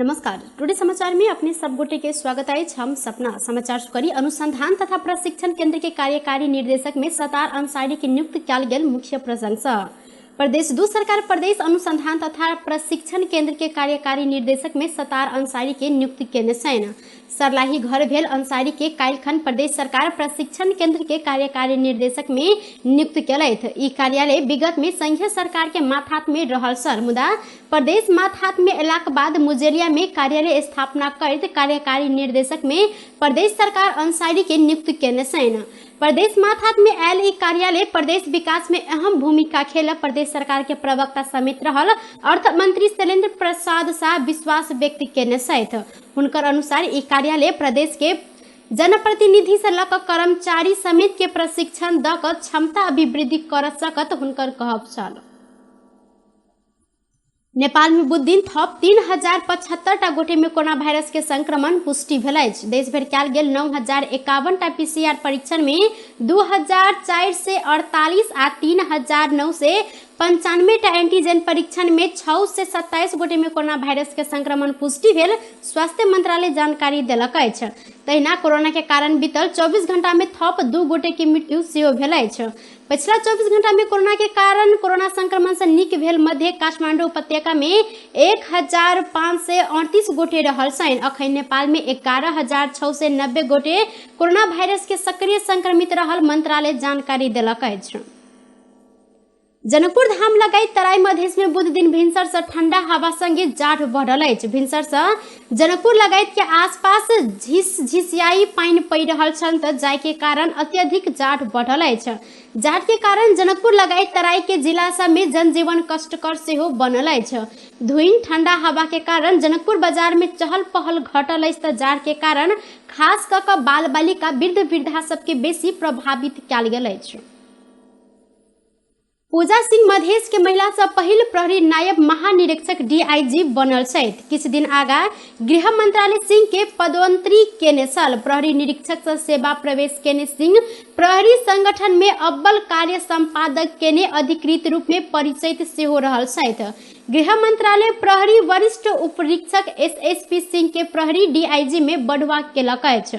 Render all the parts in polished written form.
नमस्कार, टुडे समाचार में अपने सब गोटे के स्वागत अछि। हम सपना समाचार करी। अनुसंधान तथा प्रशिक्षण केंद्र के कार्यकारी निर्देशक में सतार अंसारी के नियुक्त कयल गेल मुख्य प्रसंग सँ प्रदेश 2 सरकार प्रदेश अनुसंधान तथा प्रशिक्षण केंद्र के कार्यकारी निर्देशक में सतार अंसारी के नियुक्त केने छनि। सरलाही घर भेल अंसारी के काल्हिखन प्रदेश सरकार प्रशिक्षण केंद्र के कार्यकारी निर्देशक में नियुक्त केलथि। ई कार्यालय विगत में संघीय सरकार के माथात में रहल छल, मुदा प्रदेश माथात में अयलाक बाद मुजेलिया में कार्यालय स्थापना करैत कार्यकारी निर्देशक में प्रदेश सरकार अंसारी के नियुक्त केने छनि। प्रदेश माथात में आयल ई कार्यालय प्रदेश विकास में अहम भूमिका खेल प्रदेश सरकार के प्रवक्ता समेत रहल अर्थ मंत्री शैलेंद्र प्रसाद शाह विश्वास व्यक्त केने छथि। हुनकर अनुसार ई कार्यालय प्रदेश के जनप्रतिनिधि से लऽ कऽ कर्मचारी समेत के प्रशिक्षण दऽ कऽ क्षमता अभिवृद्धि कर सकत हुनकर कहब छल। नेपाल में बुध दिन थप 3075 टा गोटे में कोरोना वायरस के संक्रमण पुष्टि भेल अछि। देश भरि कयल गेल 9051 टा पीसीआर परीक्षण में 2448 आ 3995 टा एंटीजन परीक्षण में 627 गोटे में कोरोना वायरस के संक्रमण पुष्टि भेल स्वास्थ्य मंत्रालय जानकारी देलक अछि। तहिना कोरोना के कारण बीतल 24 घंटा में थप 2 गोटे के मृत्यु सेहो भेल अछि। पछिला 24 घंटा में कोरोना के कारण कोरोना संक्रमण से नीक भेल मध्य काठमांडू उपत्यका में 1538 गोटे रहल छनि। अखन नेपाल में 11690 गोटे कोरोना वायरस के सक्रिय संक्रमित रहल मंत्रालय जानकारी देलक अछि। जनकपुर धाम लगायत तराई मधेश में बुध दिन भिनसर से ठंडा हवा संगे जाढ़ बढ़ल अछि। भिनसर से जनकपुर लगायत के आसपास झिस झिसियाई पानि पड़ि रहल छल त जाय के कारण अत्यधिक जाढ़ बढ़ल अछि। जाढ़ के कारण जनकपुर लगायत तराई के जिला सब में जनजीवन कष्टकर सेहो बनल अछि। धुइन ठंडा हवा के कारण जनकपुर बाजार में चहल पहल घटल अछि त जाढ़ के कारण खास क क बाल बालिका वृद्ध वृद्धा सबके बेसी प्रभावित कयल गेल अछि। पूजा सिंह मधेश के महिला से पहिल प्रहरी नायब महानिरीक्षक डीआईजी बनल छथि। किछु दिन आगा गृह मंत्रालय सिंह के पदोन्नति केने छल। प्रहरी निरीक्षक से सेवा प्रवेश केने सिंह प्रहरी संगठन में अव्वल कार्य संपादक केने अधिकृत रूप में परिचित सेहो रहल छथि। गृह मंत्रालय प्रहरी वरिष्ठ उपरीक्षक एसएसपी सिंह के प्रहरी डीआईजी में बढ़ुआ केलक अछि।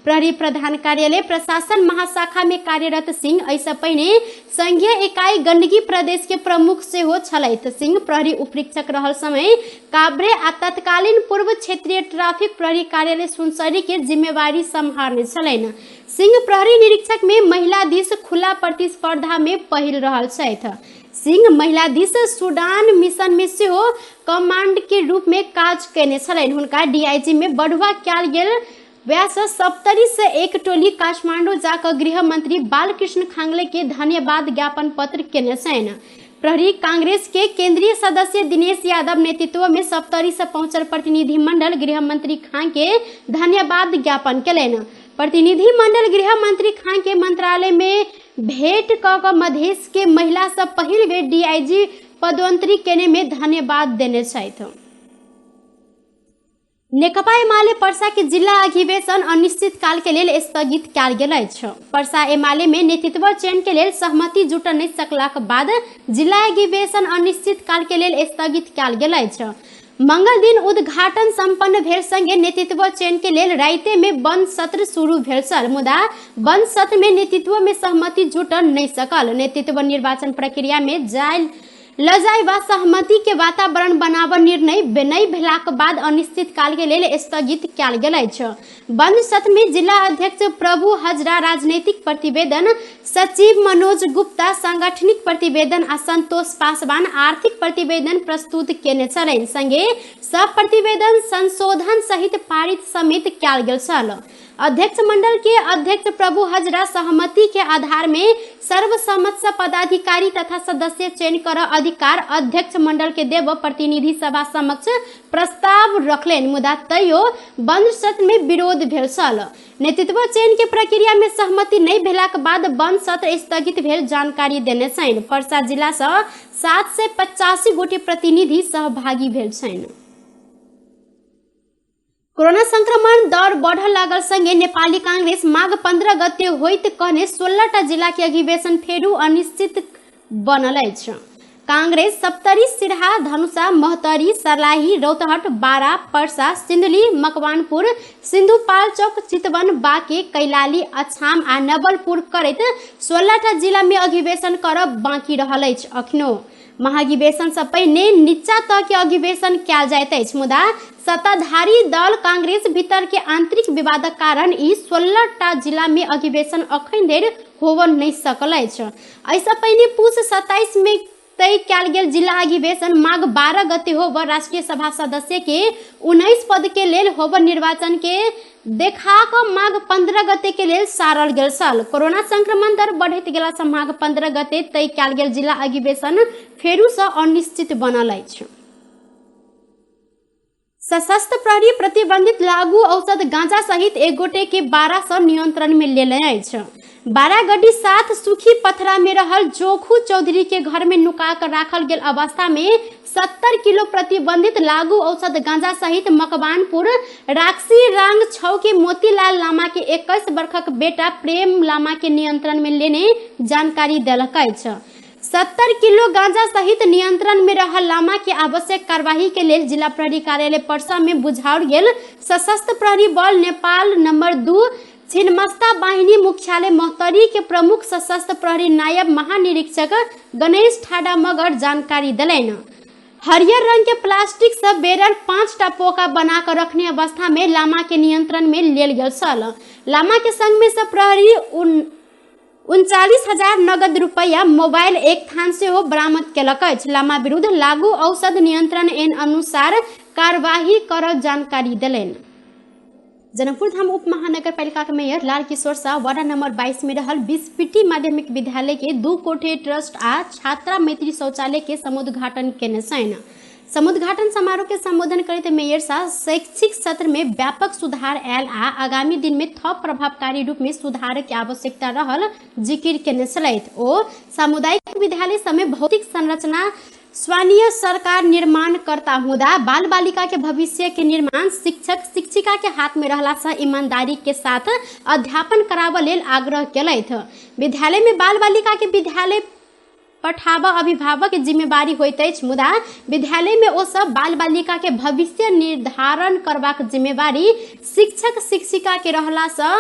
प्रहरी प्रधान कार्यालय प्रशासन महाशाखा में कार्यरत सिंह एहिसँ पहिने संघीय इकाई गंडकी प्रदेश के प्रमुख सेहो छलथि। सिंह प्रहरी उपरीक्षक रहल समय काभ्रे आ तत्कालीन पूर्व क्षेत्रीय ट्रैफिक प्रहरी कार्यालय सुनसरी के जिम्मेवारी सम्हारने छलनि। सिंह प्रहरी निरीक्षक में महिला दिस खुला प्रतिस्पर्धा में पहिल रहल छथि। सिंह महिला दिस सूडान मिशन में सेहो कमांड के रूप में काज केने छलनि। हुनका डीआईजी में बढ़ुआ कयल गेल। वएह सप्तरी से एक टोली काठमांडू जाकऽ गृह मंत्री बालकृष्ण खांगले के धन्यवाद ज्ञापन पत्र केने छनि। प्रहरी कांग्रेस के केंद्रीय सदस्य दिनेश यादव नेतृत्व में सप्तरी से पहुंचल प्रतिनिधि मंडल गृह मंत्री खां के धन्यवाद ज्ञापन केलनि। प्रतिनिधि मंडल गृह मंत्री खां के मंत्रालय में भेंट क कऽ मधेश के महिला सब पहिल बेर डीआईजी पदोन्नति केने में धन्यवाद देने छथि। नेकपा एमाले पर्सा के जिल्ला अधिवेशन अनिश्चित काल के लेल स्थगित कयल गेल अछि। पर्सा एमाले में नेतृत्व चयन के लेल सहमति जुट नहि सकलाक बाद जिल्ला अधिवेशन अनिश्चित काल के लेल स्थगित कयल गेल अछि। मंगल दिन उद्घाटन संपन्न भेल संगे नेतृत्व चयन के लेल राइते में बंद सत्र शुरू भेल छल, मुदा बंद सत्र में नेतृत्व में सहमति जुट नहि सकल। नेतृत्व निर्वाचन प्रक्रिया में जाय लजाय वा सहमति के वातावरण बनाब निर्णय नहि भेलाक बाद अनिश्चित काल के लेल स्थगित कयल गेल अछि। बंद सत्र में जिला अध्यक्ष प्रभु हजरा राजनीतिक प्रतिवेदन, सचिव मनोज गुप्ता सांगठनिक प्रतिवेदन आ संतोष पासवान आर्थिक प्रतिवेदन प्रस्तुत केने छलनि। संगे सब प्रतिवेदन संशोधन सहित पारित समेत कयल गेल छल। अध्यक्ष मंडल के अध्यक्ष प्रभु हजरा सहमति के आधार में सर्वसम्मत से पदाधिकारी तथा सदस्य चयन कर अधिकार अध्यक्ष मंडल के देव प्रतिनिधि सभा समक्ष प्रस्ताव रखलनि, मुदा तैयो बंद सत्र में विरोध भेल छल। नेतृत्व चयन के प्रक्रिया में सहमति नहीं भेलाक बाद बंद सत्र स्थगित भेल जानकारी देने छनि। पर्सा जिला से 785 गोटे प्रतिनिधि सहभागी भेल छनि। कोरोना संक्रमण दर बढ़ल लागल संगे नेपाली कांग्रेस माघ 15 गते होइत कहने 16 टा जिला के अधिवेशन फेरू अनिश्चित बनल अछि। कांग्रेस सप्तरी, सिरहा, धनुषा, महोत्तरी, सर्लाही, रौतहट, बारा, पर्सा, सिन्धुली, मकवानपुर, सिन्धुपाल्चोक, चितवन, बाँके, कैलाली, अछाम आ नवलपुर करैत 16टा जिला में अधिवेशन करब बाँकी रहल अछि। अखनो महाधिवेशन से पहिने नीचा तह के अधिवेशन कयल जाइत अछि, मुदा सत्ताधारी दल कांग्रेस भीतर के आंतरिक विवादक कारण ई 16टा जिला में अधिवेशन अखन धरि होबऽ नहि सकल अछि। एहिसँ पहिने पुस 27 में तय कयल गेल जिला अधिवेशन माघ 12 गते होबऽ राष्ट्रीय सभा सदस्य के 19 पद के लेल होबऽ निर्वाचन के देखा कऽ माघ 15 गते के लेल सारल गेल छल। कोरोना संक्रमण दर बढ़ैत गेला सँ माघ 15 गते तय कयल गेल जिला अधिवेशन फेरू सँ अनिश्चित बनल अछि। सशस्त्र प्रहरी प्रतिबंधित लागू औषध गांजा सहित एक गोटे के 12 सौ नियंत्रण में लेने अछि। बारागढ़ी 7 सुखी पथरा में रहल जोखू चौधरी के घर में नुका कर राखल गेल अवस्था में 70 किलो प्रतिबंधित लागू औषध गांजा सहित मकवानपुर राक्षी रांग छौ के मोतीलाल लामा के 21 वर्षक बेटा प्रेम लामा के नियंत्रण में लेने जानकारी देलक अछि। 70 किलो गांजा सहित नियंत्रण में रहल लामा के आवश्यक कार्यवाही के लेल जिला प्रहरी कार्यालय परसा में बुझाओल गेल सशस्त्र प्रहरी बल नेपाल नंबर 2 छिन्नमस्ता वाहिनी मुख्यालय महोत्तरी के प्रमुख सशस्त्र प्रहरी नायब महानिरीक्षक गणेश ठाडा मगर जानकारी देलनि। हरियर रंग के प्लास्टिक से बेरल 5टा पोका बना कर रखने अवस्था में लामा के नियंत्रण में लेल गेल छल। लामा के संग में से प्रहरी 39,000 नगद रुपैया, मोबाइल एक थान सेहो बरामद केलक अछि। लामा विरुद्ध लागू औषध नियंत्रण ऐन अनुसार कार्यवाही करल जानकारी देलनि। जनकपुर धाम उप महानगर पालिका के mayor Lal Kishore Shah ward number 22 में रहल बीसपीटी माध्यमिक विद्यालय के 2 कोठे ट्रस्ट आ छात्रा मैत्री शौचालय के समुद्घाटन केने छनि। समुद्घाटन समारोह के संबोधन करैत मेयर शाह शैक्षिक सत्र में व्यापक सुधार आयल आ आगामी दिन में थप प्रभावकारी रूप में सुधार के आवश्यकता रहल जिकिर केने छलथि। ओ सामुदायिक विद्यालय सब में भौतिक संरचना स्वानीय सरकार निर्माण करता मुदा बाल बालिका के भविष्य के निर्माण शिक्षक शिक्षिका के हाथ में रहला से ईमानदारी के साथ अध्यापन कराबऽ लेल आग्रह केलथि। विद्यालय में बाल बालिका के विद्यालय पठाबऽ अभिभावक के जिम्मेवारी होइत अछि, मुदा विद्यालय में ओ सब बाल बालिका के भविष्य निर्धारण करबाक जिम्मेवारी शिक्षक शिक्षिका के रहला से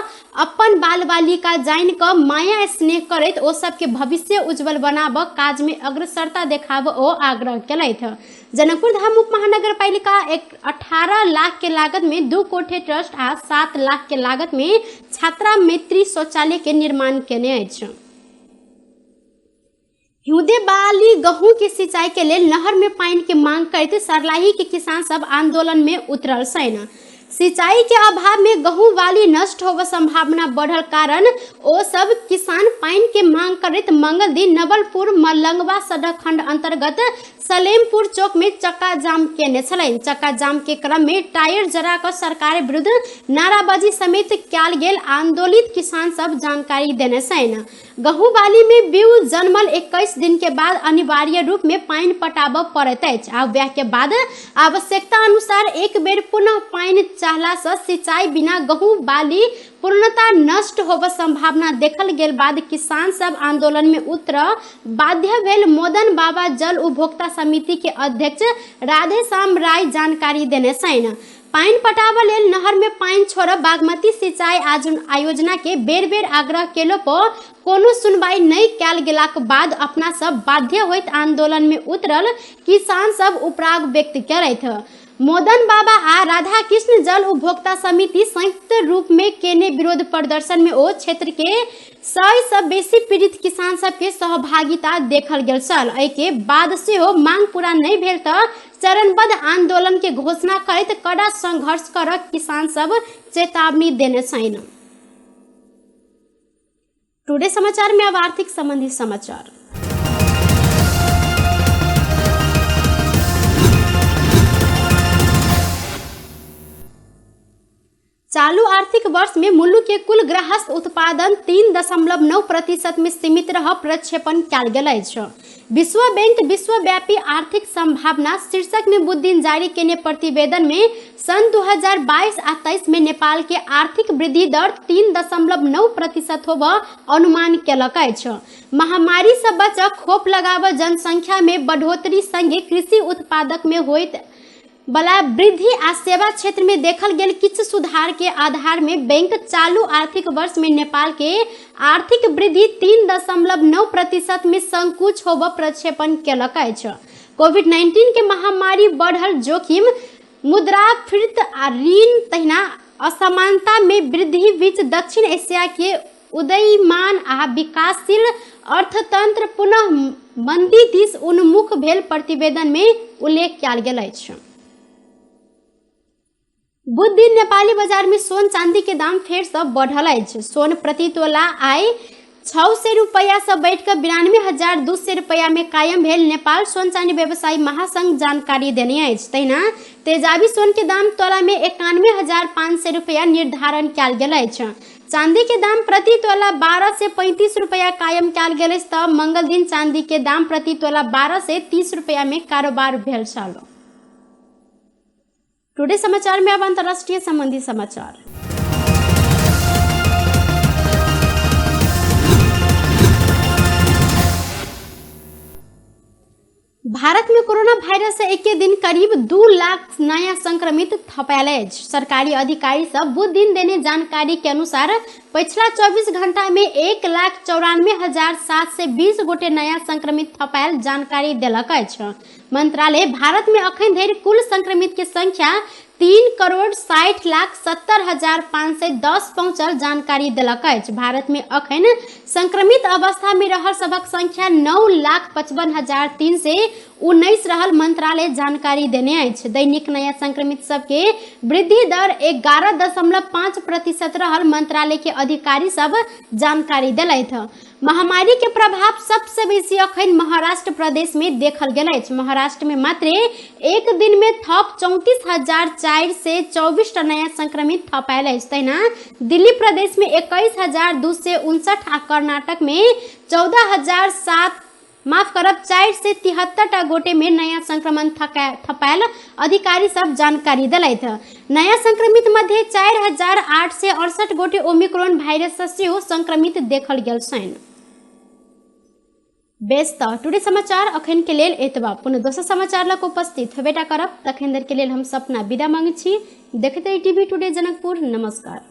अपन बाल बालिका जानि कऽ माया स्नेह करैत ओ सबके भविष्य उज्जवल बनाबऽ काज में अग्रसरता देखाबऽ ओ आग्रह केलथि। जनकपुर धाम उप महानगर पालिका 18 लाख के लागत में 2 कोठे ट्रस्ट आ 7 लाख के लागत में छात्रा मैत्री शौचालय के निर्माण केने अछि। हिउदे बाली गहूँ के सिंचाई के लेल नहर में पानि के मांग करैत सर्लाही के किसान सब आंदोलन में उतरल छनि। सिंचाई के अभाव में गहूँ बाली नष्ट होबऽ संभावना बढ़ल कारण ओ सब किसान पानि के मांग करैत मंगल दिन नवलपुर मलंगवा सड़क खंड अंतर्गत सलेमपुर चौक में चक्का जाम केने छलनि। चक्का जाम के क्रम में टायर जरा कऽ सरकार विरुद्ध नाराबाजी समेत कयल गेल आंदोलित किसान सब जानकारी देने छनि। गहूँ बाली में बीउ जन्मल 21 दिन के बाद अनिवार्य रूप में पानि पटाबऽ पड़ैत अछि आ वएह के बाद आवश्यकता अनुसार एक बेर पुनः पानि चाहला से सिंचाई बिना गहूँ बाली पूर्णतः नष्ट होबऽ संभावना देखल गेल बाद किसान सब आंदोलन में उतर बाध्य भेल मोदन बाबा जल उपभोक्ता समिति के अध्यक्ष राधेश्याम राय जानकारी देने छनि। पानि पटाबऽ लेल नहर में पानि छोड़ब बागमती सिंचाई आयोजना के बेर बेर आग्रह केलो पर कोनो सुनवाई नहि कयल गेलाक बाद अपना सब बाध्य होइत आंदोलन में उतरल किसान सब उपराग व्यक्त करैत। मोदन बाबा आ राधा कृष्ण जल उपभोक्ता समिति संयुक्त रूप में केने विरोध प्रदर्शन में ओ क्षेत्र के 100 से बेसी पीड़ित किसान सबके सहभागिता देखल गेल छल। एहि के बाद सेहो मांग पूरा नहि भेल तऽ चरणबद्ध आंदोलन के घोषणा करैत कड़ा संघर्ष कर किसान सब चेतावनी देने छनि। टुडे समाचार में अब आर्थिक संबंधी समाचार। चालू आर्थिक वर्ष में मुल्क के कुल गृहस्थ उत्पादन 3.9% में सीमित रह प्रक्षेपण कयल गेल अछि। विश्व बैंक विश्वव्यापी आर्थिक संभावना शीर्षक में बुधदिन जारी केने प्रतिवेदन में सन 2022 आ 23 में नेपाल के आर्थिक वृद्धि दर 3.9% होब अनुमान केलक अछि। महामारी से बचक खोप लगाव, जनसंख्या में बढ़ोतरी संगे कृषि उत्पादक में होइत बला वृद्धि आ सेवा क्षेत्र में देखल गेल किछु सुधार के आधार में बैंक चालू आर्थिक वर्ष में नेपाल के आर्थिक वृद्धि 3.9% में संकुच होब प्रक्षेपण केलक अछि। कोविड-19 के महामारी, बढ़ल जोखिम, मुद्रास्फीति आ ऋण तहिना असमानता में वृद्धि बीच दक्षिण एशिया के उदयमान आ विकासशील अर्थतंत्र पुनः मंदी दिस उन्मुख भेल प्रतिवेदन में उल्लेख कयल गेल अछि। बुध दिन नेपाली बाजार में सोन चांदी के दाम फेर से बढ़ल अछि। सोन प्रति तोला आइ 600 रुपया से बढ़ि कऽ 92,200 रुपया में कायम भेल नेपाल सोन चांदी व्यवसायी महासंघ जानकारी देने अछि। तहिना तेजाबी सोन के दाम तोला में 91,500 रुपया निर्धारण कयल गेल अछि। चांदी के दाम प्रति तोला 1235 रुपया कायम कयल गेल अछि, तऽ मंगल दिन चांदी के दाम प्रति तोला 1230 रुपया में कारोबार भेल छल। टुडे समाचार में अब अंतर्राष्ट्रीय संबंधी समाचार। भारत में कोरोना वायरस से एके दिन करीब 2 लाख नया संक्रमित थपायल अछि। सरकारी अधिकारी सब बुध दिन देने जानकारी के अनुसार पिछला 24 घंटा में 1,94,720 गोटे नया संक्रमित थपायल जानकारी देलक अछि। मंत्रालय भारत में अखन धरि कुल संक्रमित के संख्या 3,60,70,510 पहुंचल जानकारी देलक अछि। भारत में अखन संक्रमित अवस्था में रहल सभक संख्या 9,55,319 रहल मंत्रालय जानकारी देने अछि। दैनिक नया संक्रमित सबके वृद्धि दर 11.5% रहल मंत्रालय के अधिकारी सब जानकारी देलथि। महामारी के प्रभाव सबसे बेसी अखन महाराष्ट्र प्रदेश में देखल गेल अछि। महाराष्ट्र में मात्र एक दिन में थप 34,424 टा नया संक्रमित थपायल अछि। तहिना दिल्ली प्रदेश में 21,259 आ कर्नाटक में 14,007 माफ करब 473 टा गोटे में नया संक्रमण थपायल अधिकारी सब जानकारी देलथि। नया संक्रमित मध्य 4,868 गोटे ओमिक्रॉन वायरस से सेहो संक्रमित देखल गेल छनि। बेस तऽ टुडे समाचार अखन के लेल एतबा। पुनः दोसर समाचार लग उपस्थित हेबेटा करब। तखन देर के लेल हम सपना विदा मांगै छी। देखैत रही टीवी टुडे जनकपुर। नमस्कार।